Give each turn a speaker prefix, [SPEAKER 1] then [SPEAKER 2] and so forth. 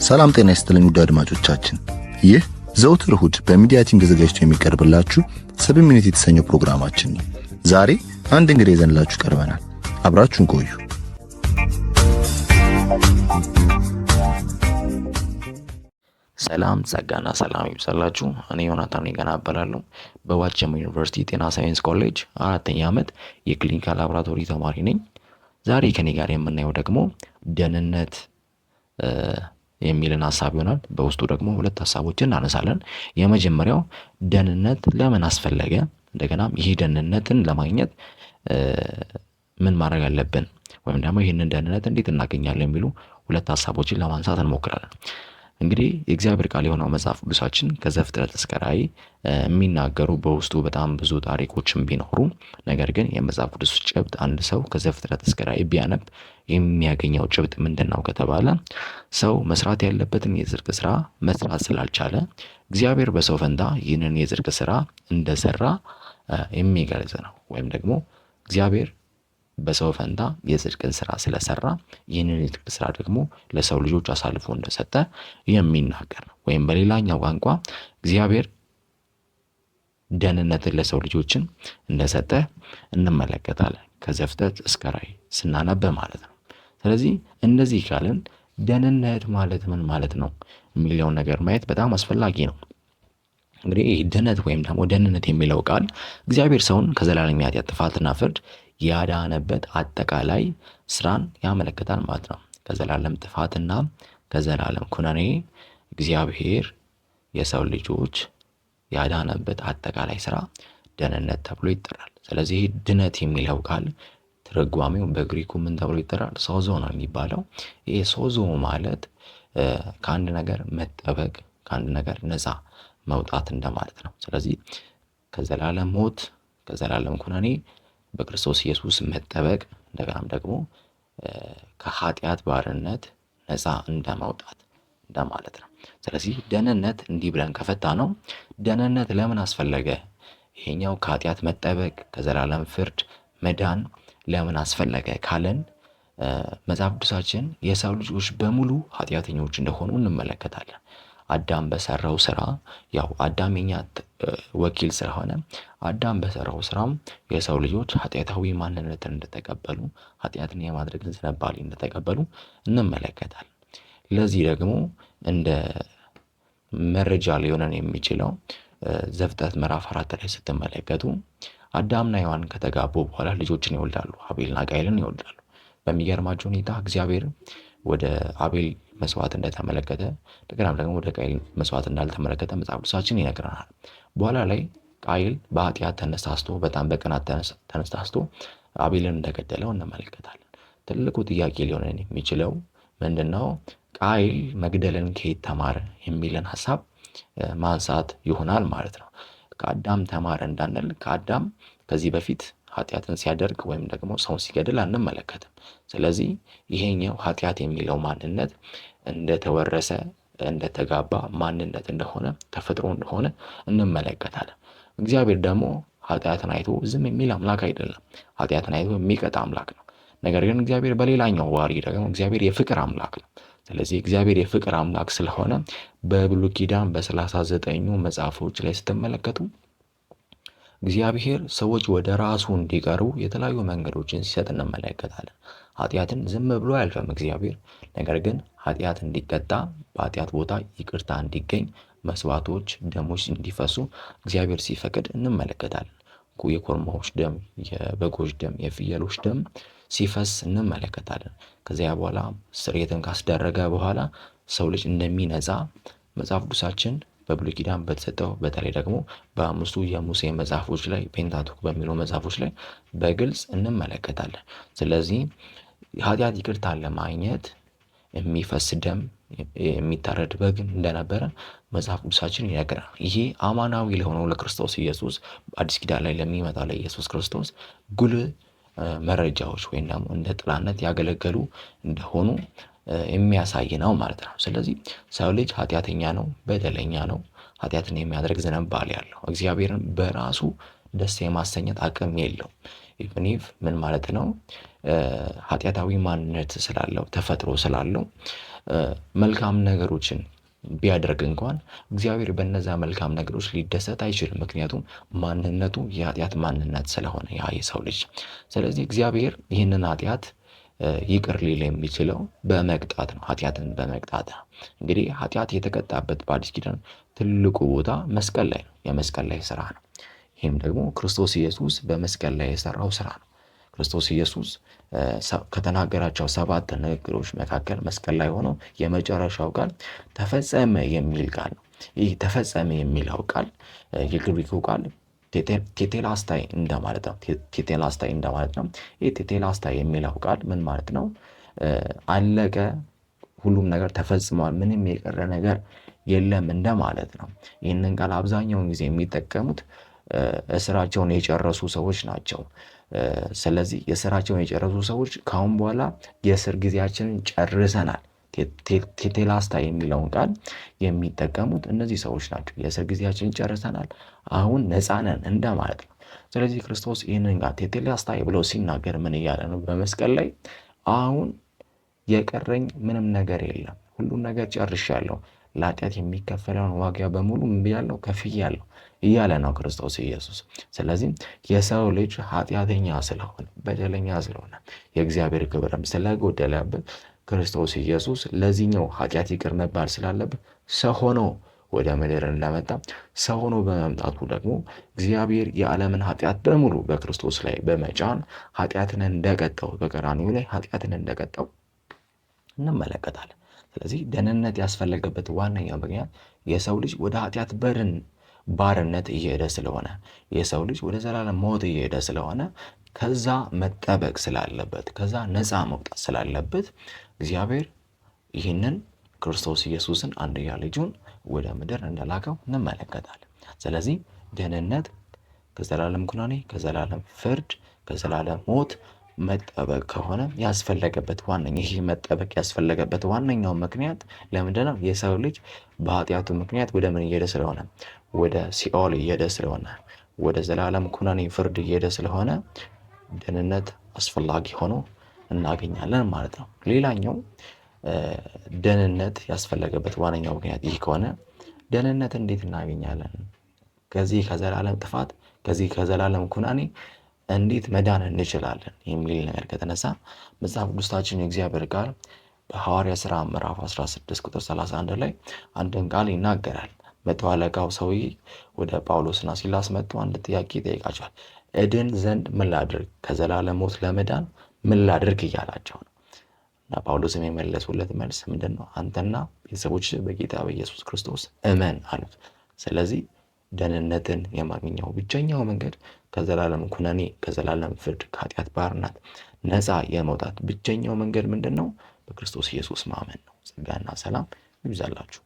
[SPEAKER 1] ሰላም ጤና ይስጥልኝ ውድ አድማጮቻችን፣ ይህ ዘውትር እሁድ በሚዲያ team ተዘጋጅቶ የሚቀርብላችሁ 7 Minute የተሰኘው ፕሮግራማችን ነው። ዛሬ አንድ እንግዳ ይዘንላችሁ ቀርበናል። አብራችሁን ቆዩ።
[SPEAKER 2] ሰላም፣ ጸጋና ሰላም ይብዛላችሁ። እኔ ዮናታን ገና እባላለሁ። በዋቸሞ ዩኒቨርሲቲ ጤና ሳይንስ ኮሌጅ አራተኛ ዓመት የ clinical laboratory ተማሪ ነኝ። ዛሬ ከኔ ጋር የምናየው ደግሞ ደህንነት የሚልን ሀሳብ ይሆናል። በውስጡ ደግሞ ሁለት ሀሳቦችን እናነሳለን። የመጀመሪያው ደህንነት ለምን አስፈለገ፣ እንደገናም ይህ ደህንነትን ለማግኘት ምን ማድረግ አለብን፣ ወይም ደግሞ ይህንን ደህንነት እንዴት እናገኛለን የሚሉ ሁለት ሀሳቦችን ለማንሳት እንሞክራለን። እንግዲህ የእግዚአብሔር ቃል የሆነው መጽሐፍ ቅዱሳችን ከዘፍጥረት እስከ ራእይ የሚናገሩ በውስጡ በጣም ብዙ ታሪኮችን ቢኖሩ፣ ነገር ግን የመጽሐፍ ቅዱስ ጭብጥ አንድ ሰው ከዘፍጥረት እስከ ራእይ ቢያነብ የሚያገኘው ጭብጥ ምንድን ነው ከተባለ፣ ሰው መስራት ያለበትን የጽድቅ ስራ መስራት ስላልቻለ እግዚአብሔር በሰው ፈንታ ይህንን የጽድቅ ስራ እንደሰራ የሚገልጽ ነው። ወይም ደግሞ እግዚአብሔር በሰው ፈንታ የጽድቅን ስራ ስለሰራ ይህንን የጽድቅ ስራ ደግሞ ለሰው ልጆች አሳልፎ እንደሰጠ የሚናገር ነው። ወይም በሌላኛው ቋንቋ እግዚአብሔር ደህንነትን ለሰው ልጆችን እንደሰጠ እንመለከታለን። ከዘፍጥረት እስከ ራእይ ስናነብ ማለት ነው። ስለዚህ እንደዚህ ካልን ደህንነት ማለት ምን ማለት ነው የሚለውን ነገር ማየት በጣም አስፈላጊ ነው። እንግዲህ ይህ ድነት ወይም ደግሞ ደህንነት የሚለው ቃል እግዚአብሔር ሰውን ከዘላለም የኃጢአት ጥፋትና ፍርድ ያዳነበት አጠቃላይ ስራን ያመለክታል ማለት ነው። ከዘላለም ጥፋትና ከዘላለም ኩነኔ እግዚአብሔር የሰው ልጆች ያዳነበት አጠቃላይ ስራ ደህንነት ተብሎ ይጠራል። ስለዚህ ድነት የሚለው ቃል ትርጓሜው በግሪኩ ምን ተብሎ ይጠራል? ሶዞ ነው የሚባለው። ይሄ ሶዞ ማለት ከአንድ ነገር መጠበቅ፣ ከአንድ ነገር ነፃ መውጣት እንደማለት ነው። ስለዚህ ከዘላለም ሞት፣ ከዘላለም ኩነኔ በክርስቶስ ኢየሱስ መጠበቅ፣ እንደገናም ደግሞ ከኃጢአት ባርነት ነፃ እንደመውጣት እንደማለት ነው። ስለዚህ ደህንነት እንዲህ ብለን ከፈታ ነው፣ ደህንነት ለምን አስፈለገ? ይሄኛው ከኃጢአት መጠበቅ፣ ከዘላለም ፍርድ መዳን ለምን አስፈለገ ካለን፣ መጽሐፍ ቅዱሳችን የሰው ልጆች በሙሉ ኃጢአተኞች እንደሆኑ እንመለከታለን። አዳም በሰራው ስራ፣ ያው አዳም የኛ ወኪል ስለሆነ፣ አዳም በሰራው ስራም የሰው ልጆች ኃጢአታዊ ማንነትን እንደተቀበሉ፣ ኃጢአትን የማድረግን ዝንባሌ እንደተቀበሉ እንመለከታለን። ለዚህ ደግሞ እንደ መረጃ ሊሆነን የሚችለው ዘፍጥረት ምዕራፍ 4 ላይ ስትመለከቱ አዳምና ሔዋን ከተጋቡ በኋላ ልጆችን ይወልዳሉ። አቤልና ቃየልን ይወልዳሉ። በሚገርማቸው ሁኔታ እግዚአብሔር ወደ አቤል መስዋዕት እንደተመለከተ፣ እንደገናም ደግሞ ወደ ቃየል መስዋዕት እንዳልተመለከተ መጽሐፍ ቅዱሳችን ይነግረናል። በኋላ ላይ ቃየል በኃጢአት ተነሳስቶ፣ በጣም በቅናት ተነሳስቶ አቤልን እንደገደለው እንመለከታለን። ትልቁ ጥያቄ ሊሆነን የሚችለው ምንድነው? ቃየል መግደልን ከየት ተማረ የሚልን ሀሳብ ማንሳት ይሆናል ማለት ነው። ከአዳም ተማረ እንዳንል ከአዳም ከዚህ በፊት ኃጢአትን ሲያደርግ ወይም ደግሞ ሰውን ሲገድል አንመለከትም። ስለዚህ ይሄኛው ኃጢአት የሚለው ማንነት እንደተወረሰ፣ እንደተጋባ ማንነት እንደሆነ፣ ተፈጥሮ እንደሆነ እንመለከታለን። እግዚአብሔር ደግሞ ኃጢአትን አይቶ ዝም የሚል አምላክ አይደለም። ኃጢአትን አይቶ የሚቀጣ አምላክ ነው። ነገር ግን እግዚአብሔር በሌላኛው ባህሪ ደግሞ እግዚአብሔር የፍቅር አምላክ ነው። ስለዚህ እግዚአብሔር የፍቅር አምላክ ስለሆነ በብሉይ ኪዳን በ39ኙ መጽሐፎች ላይ ስትመለከቱ እግዚአብሔር ሰዎች ወደ ራሱ እንዲቀርቡ የተለያዩ መንገዶችን ሲሰጥ እንመለከታለን። ኃጢአትን ዝም ብሎ አያልፍም እግዚአብሔር። ነገር ግን ኃጢአት እንዲቀጣ፣ በኃጢአት ቦታ ይቅርታ እንዲገኝ መስዋዕቶች፣ ደሞች እንዲፈሱ እግዚአብሔር ሲፈቅድ እንመለከታለን። የኮርማዎች ደም፣ የበጎች ደም፣ የፍየሎች ደም ሲፈስ እንመለከታለን። ከዚያ በኋላ ስርየትን ካስደረገ በኋላ ሰው ልጅ እንደሚነጻ መጽሐፍ ቅዱሳችን በብሉይ ኪዳን በተሰጠው፣ በተለይ ደግሞ በአምስቱ የሙሴ መጽሐፎች ላይ፣ Pentateuch በሚሉ መጽሐፎች ላይ በግልጽ እንመለከታለን። ስለዚህ ኃጢአት ይቅርታን ለማግኘት የሚፈስ ደም፣ የሚታረድ በግ እንደነበረ መጽሐፍ ቅዱሳችን ይነግረናል። ይሄ አማናዊ ለሆነው ለክርስቶስ ኢየሱስ፣ አዲስ ኪዳን ላይ ለሚመጣ ለኢየሱስ ክርስቶስ ጉልህ መረጃዎች ወይም ደግሞ እንደ ጥላነት ያገለገሉ እንደሆኑ የሚያሳይ ነው ማለት ነው። ስለዚህ ሰው ልጅ ኃጢአተኛ ነው፣ በደለኛ ነው፣ ኃጢአትን የሚያደርግ ዝንባሌ ያለው፣ እግዚአብሔርን በራሱ ደስ የማሰኘት አቅም የለውም። Even if ምን ማለት ነው? ኃጢአታዊ ማንነት ስላለው፣ ተፈጥሮ ስላለው መልካም ነገሮችን ቢያደርግ እንኳን እግዚአብሔር በነዛ መልካም ነገሮች ሊደሰት አይችልም። ምክንያቱም ማንነቱ የኃጢአት ማንነት ስለሆነ ያ የሰው ልጅ። ስለዚህ እግዚአብሔር ይህንን ኃጢአት ይቅር ሊል የሚችለው በመቅጣት ነው፣ ኃጢአትን በመቅጣት ነው። እንግዲህ ኃጢአት የተቀጣበት በአዲስ ኪዳን ትልቁ ቦታ መስቀል ላይ ነው። የመስቀል ላይ ስራ ነው። ይህም ደግሞ ክርስቶስ ኢየሱስ በመስቀል ላይ የሰራው ስራ ነው። ክርስቶስ ኢየሱስ ከተናገራቸው 7 ንግግሮች መካከል መስቀል ላይ ሆኖ የመጨረሻው ቃል ተፈጸመ የሚል ቃል ነው። ይህ ተፈጸመ የሚለው ቃል የግሪኩ ቃል ቴቴላስታይ እንደማለት ነው። ቴቴላስታይ እንደማለት ነው። ይህ ቴቴላስታይ የሚለው ቃል ምን ማለት ነው? አለቀ፣ ሁሉም ነገር ተፈጽሟል፣ ምንም የቀረ ነገር የለም እንደማለት ነው። ይህንን ቃል አብዛኛውን ጊዜ የሚጠቀሙት እስራቸውን የጨረሱ ሰዎች ናቸው። ስለዚህ የስራቸውን የጨረሱ ሰዎች ካሁን በኋላ የእስር ጊዜያችንን ጨርሰናል፣ ቴቴላስታ የሚለውን ቃል የሚጠቀሙት እነዚህ ሰዎች ናቸው። የእስር ጊዜያችንን ጨርሰናል፣ አሁን ነፃ ነን እንደማለት ነው። ስለዚህ ክርስቶስ ይህንን ቃል ቴቴላስታይ ብሎ ሲናገር ምን እያለ ነው? በመስቀል ላይ አሁን የቀረኝ ምንም ነገር የለም፣ ሁሉን ነገር ጨርሻለሁ፣ ለኃጢአት የሚከፈለውን ዋጋ በሙሉ ምን ብያለሁ? ከፍያለሁ እያለ ነው ክርስቶስ ኢየሱስ። ስለዚህ የሰው ልጅ ኃጢአተኛ ስለሆነ፣ በደለኛ ስለሆነ፣ የእግዚአብሔር ክብርም ስለጎደለበት ክርስቶስ ኢየሱስ ለዚህኛው ኃጢአት ይቅር መባል ስላለበት ሰው ሆኖ ወደ ምድር እንደመጣ፣ ሰው ሆኖ በመምጣቱ ደግሞ እግዚአብሔር የዓለምን ኃጢአት በሙሉ በክርስቶስ ላይ በመጫን ኃጢአትን እንደቀጣው፣ በቀራንዮ ላይ ኃጢአትን እንደቀጣው እንመለከታለን። ስለዚህ ደህንነት ያስፈለገበት ዋነኛው ምክንያት የሰው ልጅ ወደ ኃጢአት ባርነት እየሄደ ስለሆነ፣ የሰው ልጅ ወደ ዘላለም ሞት እየሄደ ስለሆነ፣ ከዛ መጠበቅ ስላለበት፣ ከዛ ነፃ መውጣት ስላለበት እግዚአብሔር ይህንን ክርስቶስ ኢየሱስን አንድያ ልጁን ወደ ምድር እንደላከው እንመለከታለን። ስለዚህ ደህንነት ከዘላለም ኩነኔ፣ ከዘላለም ፍርድ፣ ከዘላለም ሞት መጠበቅ ከሆነ ያስፈለገበት ዋነኛ ይህ መጠበቅ ያስፈለገበት ዋነኛው ምክንያት ለምንድነው? የሰው ልጅ በኃጢአቱ ምክንያት ወደ ምን እየሄደ ስለሆነ? ወደ ሲኦል እየሄደ ስለሆነ፣ ወደ ዘላለም ኩነኔ ፍርድ እየሄደ ስለሆነ ደህንነት አስፈላጊ ሆኖ እናገኛለን ማለት ነው። ሌላኛው ደህንነት ያስፈለገበት ዋነኛው ምክንያት ይህ ከሆነ ደህንነት እንዴት እናገኛለን? ከዚህ ከዘላለም ጥፋት፣ ከዚህ ከዘላለም ኩነኔ እንዴት መዳን እንችላለን የሚል ነገር ከተነሳ መጽሐፍ ቅዱሳችን የእግዚአብሔር ቃል በሐዋርያ ሥራ ምዕራፍ 16 ቁጥር 31 ላይ አንድን ቃል ይናገራል። መቶ አለቃው ሰውዬ ወደ ጳውሎስና ሲላስ መጥቶ አንድ ጥያቄ ይጠይቃቸዋል። እድን ዘንድ ምን ላድርግ? ከዘላለም ሞት ለመዳን ምን ላድርግ እያላቸው ነው። እና ጳውሎስም የመለሱለት መልስ ምንድነው? አንተና ቤተሰቦችህ በጌታ በኢየሱስ ክርስቶስ እመን አሉት። ስለዚህ ደህንነትን የማግኘው ብቸኛው መንገድ ከዘላለም ኩነኔ፣ ከዘላለም ፍርድ፣ ከኃጢአት ባርነት ነፃ የመውጣት ብቸኛው መንገድ ምንድነው? በክርስቶስ ኢየሱስ ማመን ነው። ጸጋና ሰላም ይብዛላችሁ።